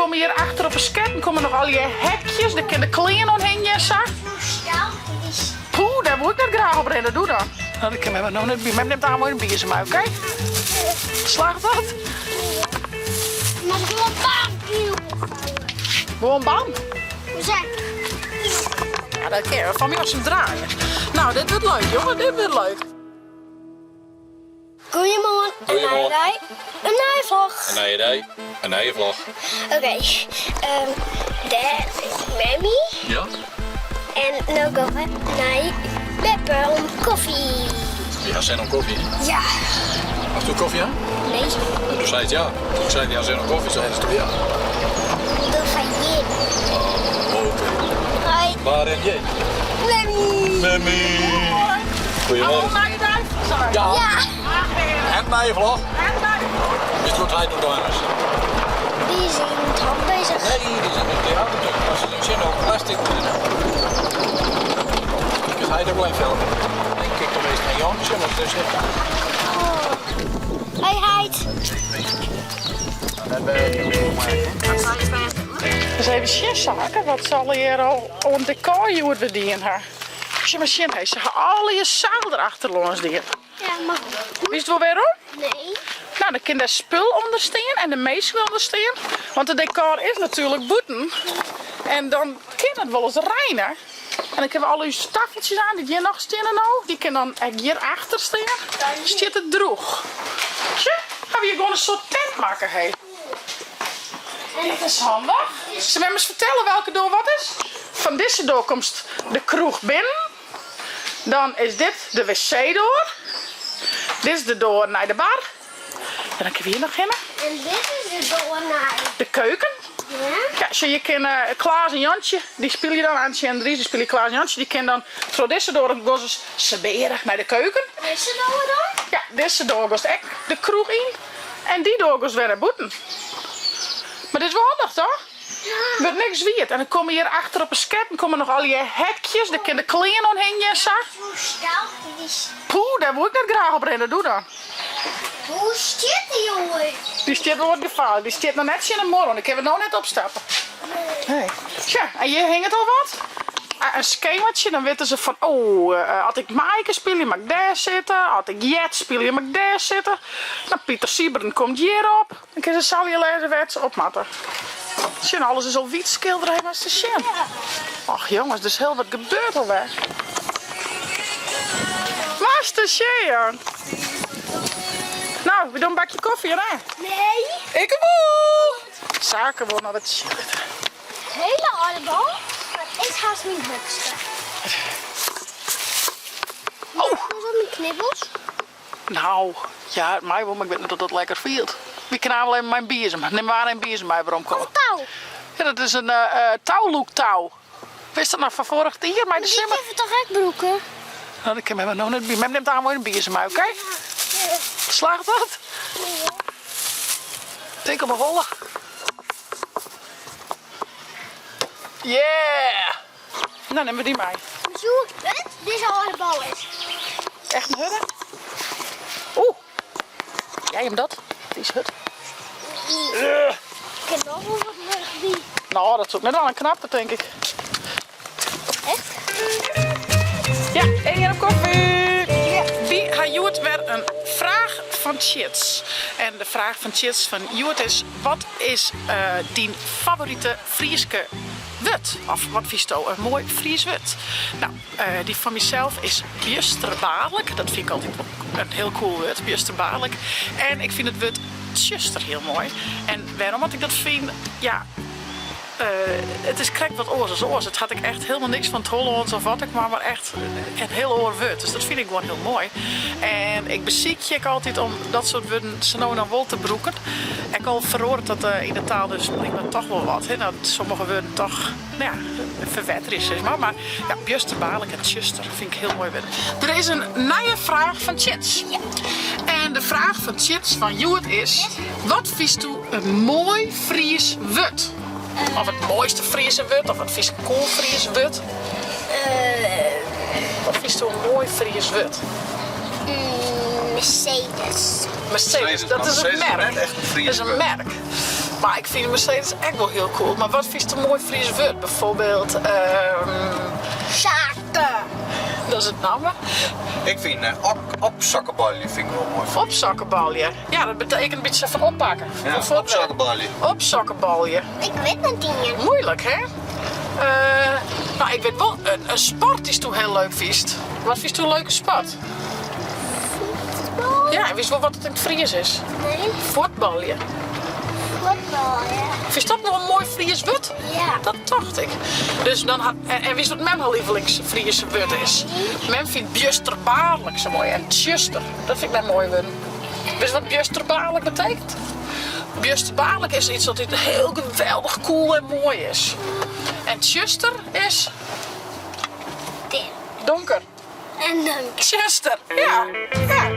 komme hjir achter op 'e sketten komme noch allegear hekjes, dêr kin de klean oan hingje en sa. Poeh, dêr woe ik net graach op rinne, doe dan. No, dat kin mem no net by. Mem nimt aanst in biezem mei, oké? Slagget dat? Mar gewoan bam! Gewoan bam? Hoe zeg? Ja, dat kin. Fan my as him draaie. Nou, dit wurdt leuk, jonge. Dit wurdt leuk. Goeiemoarn, in nije dei, in nije vlog. In nije dei, in nije vlog. Oké, um, dêr is Memmy. Ja. En no gean we nei Beppe om kofje. Dy ha sin om kofje? Ja. Hast do kofje ha? Nee. En do seist ja. Toen ik sei dy ha sin om kofje, seidest do ja. Doe fan jim. Oh, oké. Hoi. Waar rin jy? Memmy. Memmy. Goeiemorgen. Hallo, nije dei. Ja. Ja. En nije vlog. En nije vlog. Witst wat hy doet eins? Dy is yn it hok bezich. Nee, dy is yn it teater. As se sjen op plastic. Ik hy der wol even filmen. Ik kijk dan meestal naar Jan, sjen wat er zit. Oh. Hoi heit. Dus even sjen saken wat se allegear al oan dekor hjoed wer dien ha. Sjen mar sjen, hé, se ha allegear seil der achterlâns dien. Ja, mar Witst wol wêrom? Nee. Nou, dan kin dêr spul ûnder stean en de minsken ûnder stean. Want de dekor is natuerlik bûten. En dan kin it wolris reine. En dan kinne we al ús taffeltsjes oan dy't hjir noch steane no, dy kin dan ek hjir achter stean. Stiet it drûch. Sjoch, ha we hjir gewoan in soart tent makke, hé. Dit is handich. Sil mem ris fertelle welke doar wat is? Fan dizze doar komst de kroech binnen. Dan is dit de wc-doar. Dit is de doar nei de bar. En dan kinne we hjir noch hinne. En dit is de doar nei. De keuken. Ja. Ja, sjoch, je kinne Klaas en Jantsje, dy spylje dan, Antsje en Dries, dy spylje Klaas en Jantsje, dy kinne dan troch dizze doar gean se serveare nei de keuken. Dizze doar dan? Ja, dizze doar giest ek de kroech yn en dy doar giest wer nei bûten. Mar dit is wol handich, toch? Ja. Wurdt niks wiet. En dan komme hjir achter op 'e sketten komme noch allegear hekjes, dêr kin de klean oan hingje en sa. Hoe stout die Poeh, dêr woe ik net graach op rinne, doe dan. Hoe stiet dy jongen? Dy stiet wol wat gefaarlik. Dy stiet noch net tsjin de muorre oan. Dêr kinne we no net opstappe. Nee. Tsja, en hjir hinget al wat. Ah, in skematsje, dan witte se fan, oh, eh, as ik Maaike spylje, moat ik dêr sitte. As ik Jet spylje, moat ik dêr sitte. Nou, Pieter Sieberen komt hjirop. Dan kinne se sa allegear lêze wêr't se op moatte. Sjen, alles is al wyt skildere, even te sjen. Och jonges, der is hiel wat gebeurd alwer. Master sjen. Nou, we doen een bakje koffie, hè? Nee. Ik wol! Saken wol noch wat sjen. Hele âlde bal, mar it is hast myn hurdste. Oh! Is dat myn knibbels? Nou, ja, it mei wol, mar ik wit net oft dat lekker fielt. Wy kinne wol even mei in biezem. Nim waar in biezem mei weromkomme. Of tou. Ja, dat is in uh, toulûktou. Wist dat noch fan foarich jier mei de simmer? Dy kinne we toch ek brûke? Nou, dat kin mem no net by. Mem nimt aanst wol in biezem mei, oké? Ja. Slagget dat? Ja. Tink op 'e holle. Yeah! Nou, nimme we dy mei. Hoe hurd dizze âlde bal is. Echt in hurde? Oeh, jij hem dat? Die is hurd. Ik kin noch wol wat wurch by. Nou, dat soe ik net al een knapte, tink ik. Echt? Ja, één op koffie. Wy ha hjoed wer in fraach fan Tjits. En de fraach fan Tjits fan hjoed is: wat is uh, dyn favorite Fryske wurd? Of wat fynsto in moai Fries wurd? Nou, uh, dy fan mysels is bjusterbaarlik. Dat fyn ik altyd in hiel cool wurd, bjusterbaarlik. En ik fyn it wurd tsjuster hiel moai. En wêrom at ik dat fyn? Ja, uh, it is krekt wat oars as oars. It hat ek echt hielendal niks fan it Hollâns of wat ek mar, mar echt in hiel oar wurd. Dus dat fyn ik gewoan hiel moai. En ik besykje ek altyd om dat soart wurden sa no en dan wol te brûken. Ek al feroaret dat eh, yn de taal dus blykber toch wol wat. Hè, dat sommige wurden toch nou ja, ferwetterje sis mar. Mar ja, bjusterbaarlik en tsjuster fyn ik hiel moai wurden. Der is in nije fraach fan Tjits. Ja. En de fraach fan Tjits fan hjoed is: wat fynsto in moai Fries wurd? Of it moaiste Friese wurd, of wat fynst in cool Fries wurd? Wat fynsto in moai Fries wurd? Mm, Mercedes. Mercedes, dat is in merk. Net echt in Fries Dat is in merk. Mar ik fyn de Mercedes ek wol hiel cool. Mar wat fynst in moai Frysk wurd? Bijvoorbeeld. Sake. Dat is it namme. Ik fyn opsokkebalje fyn ik wol moai. Opsokkebalje. Ja, dat betekent in bytsje fan oppakke. Ja, opsokkebalje. Opsokkebalje. Ik wit net ien. Moeilik, hè? No, ik wit wol in sport dy'tsto hiel leuk fynst. Wat fynsto in leuke sport? Fuotbal. Ja, en witst wol wat it yn it Fries is? Nee. Fuotbalje. Fuotbalje. Fynst dat noch in moai Fries wurd? Ja. Dat tocht ik. Dus dan hat, en, en witst wat mem har lievelings Friese wurd is? Mem fynt bjusterbaarlik sa moai en tsjuster. Dat fyn ik mem moaie wurden. Witst wat bjusterbaarlik betekent? Bjusterbaarlik is iets dat hiel geweldich cool en moai is. En tsjuster is? Dim. Donker. En donker. Tsjuster, ja. Ja.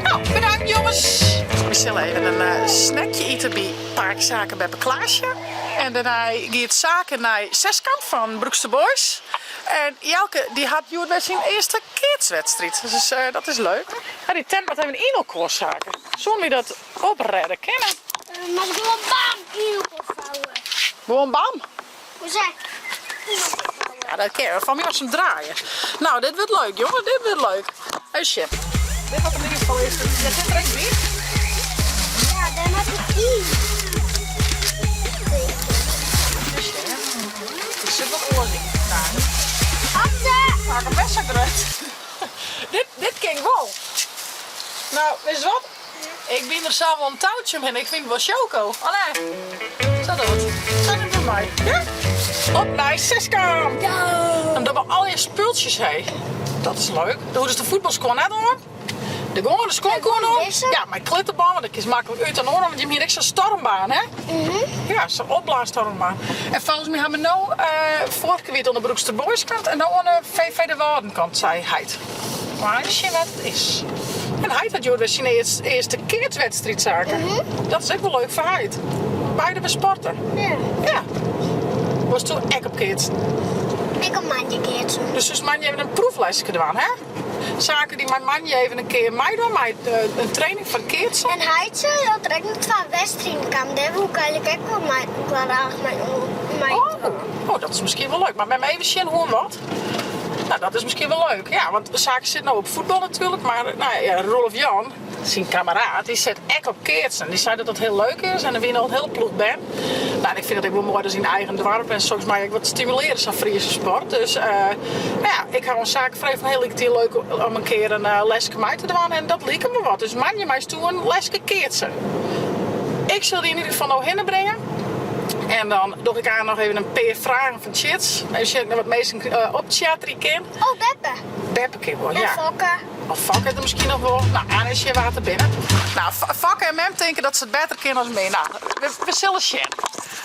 No, bedankt jonges. We sille even in eh, snackje ite by Pake Sake Beppe Klaasje. En dêrnei giet Sake nei Zeskamp fan Broekster Boys. En Jelke dy hat hjoed wer syn earste keatswedstriid. Dus eh, dat is leuk. Ja, dy tent moat even yn elkoar Sake. Soene wy dat oprêde kinne? Uh, moat gewoan bam yn elkoar fouwe. Gewoan bam? Hoe zeg? Yn elkoar fouwe. Ja, dat kin. Fan my as him draaie. No, dit wurdt leuk, jonge. Dit wurdt leuk. Even sjen. Dit wat in ieder geval is, dat sit der ek by. Ja, dêr moat ik yn. Der sit wat oars yn. Atte! Maak hem best sa grut. Dit, dit kin wol. No, witst wat? Ik byn der sa wol in toutsje omhinne. Ik fyn it wol sjoko. Oh nee. Sa docht. Sa nimt it mei. Ja? Op nei Zeskamp! En dat we allegear spultsjes hé. Dat is leuk. Doe dus de fuotbalskuon net oan. De gewoane skuon koene oan. Ja, mei klittenbân, want dat kinst maklik út en oan, want jim hiene ek sa'n stormbaan, hè? Ja, sa'n opblaasstormbaan. En folgens my ha we no uh, foarige kear oan de Broekster Boys kant en no oan de VV de Wâlden kant, sei heit. Mar even sjen wat it is. En heit hat hjoed wer syn earste keatswedstriid, Sake. Dat is ek wol leuk foar heit. Beide wer sporte. Ja. Ja. Wolsto ek op keatsen? Ik kom moandei keatsen. Dus soest moandei even in proefleske dwaan, hè? Sake dy mei moandei even in kear meidwaan mei in training foar keatsen. En heit sei dat der ek noch twa wedstriden kamen. Dêr woe ik eigenlik ek wol mei graach mei meidwaan. Oh, oh, dat is miskien wol leuk. Mar mem even sjen hoe en wat. No, dat is miskien wol leuk. Ja, want Sake sit no op fuotbal natuerlik, mar no ja, Roelof Jan, syn kammeraat, dy sit ek op keatsen. Dy sei dat dat hiel leuk is en der wiene al in hiele ploech bern. No, en ik fyn it ek wol moai, dat is yn eigen doarp en soks mei ek wat stimulearje, sa'n Friese sport. Dus no ja, ik ha oan Sake frege fan hey, liket it dy leuk om in kear in leske mei te dwaan en dat like him wol wat. Dus moandei meisto in leske keatse. Ik sil dy yn ieder gefal no hinne bringe en dan doch ik aanst noch even in pear fragen fan Tjits. Even sjen oft ik noch wat minsken optsjatterje kin. Oh, Beppe. Beppe kin wol, ja. En Fokke. Of Fokke der miskien noch wol. No, aanst sjen wa't der binne. No, Fokke en mem tinke dat se it better kinne as my. No, we sille sjen.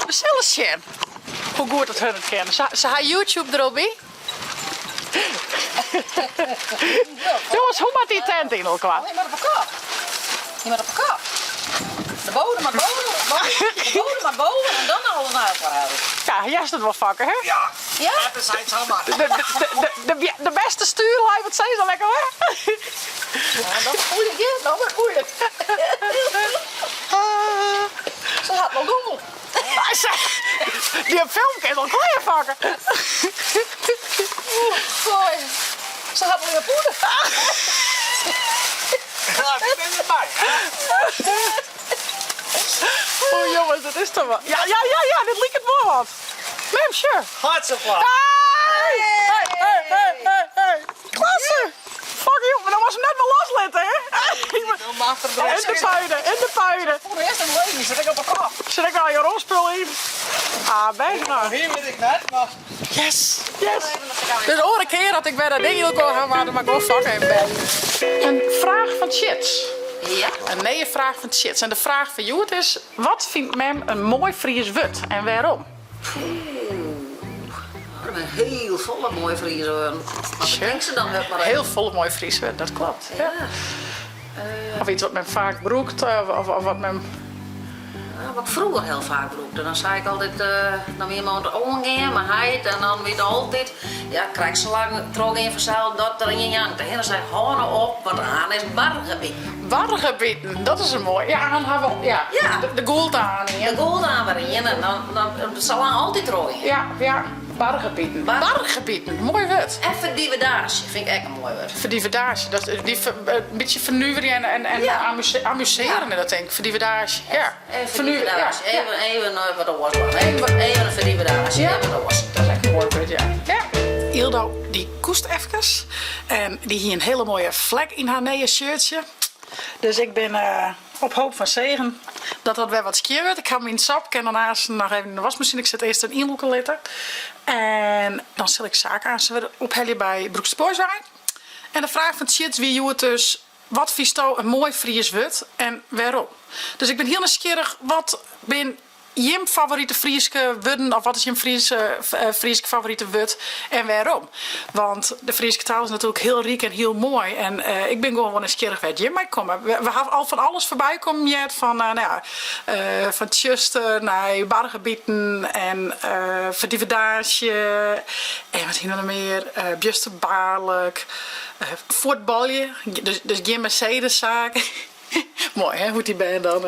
We sille sjen hoe goed dat hun it kinne. Se ha YouTube der al by. Jonges, hoe moat dy tent yn elkoar? Oh, je moat op 'e kop. Je moat op 'e kop. De bodem moat boven, de bodem moat boven en dan alles nei elkoar helje. Ja, hearst it wol, Fokke, hè? Ja. Ja? Dat is hij samar. De, de beste stuurlui, wat sei se al lekker hoor. Ja, dat is moeilijk, hè? Dat is moeilijk. Ze hat wol dûmeld. Dy filmke is al klear, Fokke. Gooi. Ze hat wol poeder. Ja, ik ben derby. Oh jongens, dat is toch wel. Ja, ja, ja, ja, dit liket wol wat. Mem, sure. Hartstikke Hey! Hey, hey, hey, hey, hey. Klasse! Fuck joh, maar dan was hem net wel loslitte, hè? In de puinen, in de puinen. Voor de eerst een leven, zit ik op de kop. Zit ik al je rolspul in? Ah, bijna. Hier weet ik net, maar... Yes, yes. Dus oare kear dat ik wer dat ding elkoar ha, maar dan gewoon fuck even ben. Een fraach fan Tjits. Ja. In nije fraach fan Tjits. En de fraach fan hjoed is: wat fynt mem in moai Fries wurd en wêrom? Er binne hiel folle moaie Friese wurden. Mar betink se dan wurd mar even. Hiel folle moaie Friese wurden, dat kloppet. Ja. Of iets wat men faak brûkt, of, of, of wat men. Wat ik froeger hiel faak brûkte, dan sei ik altyd, dan wiene we oan it oangean mei heit en dan wie it altyd, ja, krekt sa lang trochgean fansels dat der ien jankte. Hè, dan sei ik, hâld no op, want Aan is bargebiten. Bargebiten, dat is in moai. Ja, Aan ha wol, ja. Ja. De gûlt aan ien. De gûlt aan wer ien en dan, dan sa lang altyd trochgean. Ja, ja. Bargebiten. Bargebiten, moai wurd. En ferdivedaasje fyn ik ek in moai wurd. Ferdivedaasje, dat die in bytsje fernuverje en, en Ja. amusearjen, dat tink ik. Ferdivedaasje, ja. Even Fernuver, ja. ferdivedaasje, even, even wat oars dwaan. Even, even in ferdivedaasje, Ja. even wat oars. Dat is ek in moai wurd, ja. Ja. Ildo, dy koest efkes en dy hie in hiele moaie flek yn har nije shirtsje. Dus ik bin op hoop fan segen dat dat wer wat skjin wurdt. Ik ha him yn it sopke en dan aanst noch even yn de waskmasine. Ik sil it earst even ynlûke litte. En dan sil ik Sake aanst wer ophelje by Broeksterpoarswei. En de fraach fan Tsjits wie hjoed dus, wat fynsto in moai Fries wurd en wêrom? Dus ik bin hiel nijsgjirrich, wat bin jim favorite Fryske wurden of wat is jim Fryske favorite wurd en wêrom? Want de Fryske taal is natuerlik hiel ryk en hiel moai en ik bin gewoan wol nijsgjirrich wêr't jim mei komme. We hawwe al fan alles foarby kommen heard, fan no ja, fan tsjuster nei bargebiten en ferdivedaasje en wat hiene we noch mear, bjusterbaarlik, fuotbalje, dus gjin Mercedessaak. Moai hè, hoe't dy bern dan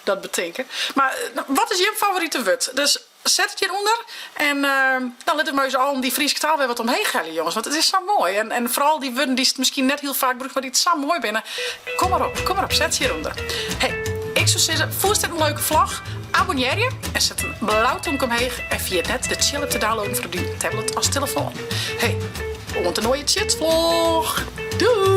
dat betinke. Mar wat is jim favorite wurd? Dus set it hjirûnder en dan litte we mei ús allen dy Fryske taal wer wat omheech helje jonges, want it is sa moai. En foaral dy wurden dy'tst miskien net hiel faak brûkst, mar dy't sa moai binne. Kom mar op, kom mar op, set se hjirûnder. Hey, ik soe sizze, fûnst dit in leuke vlog? Abonnearje en set in blau tomke omheech en ferjit net de Tsjil-app te downloaden foar op dyn tablet as telefoan. Hey, oant de nije Tsjitsvlog! Doei!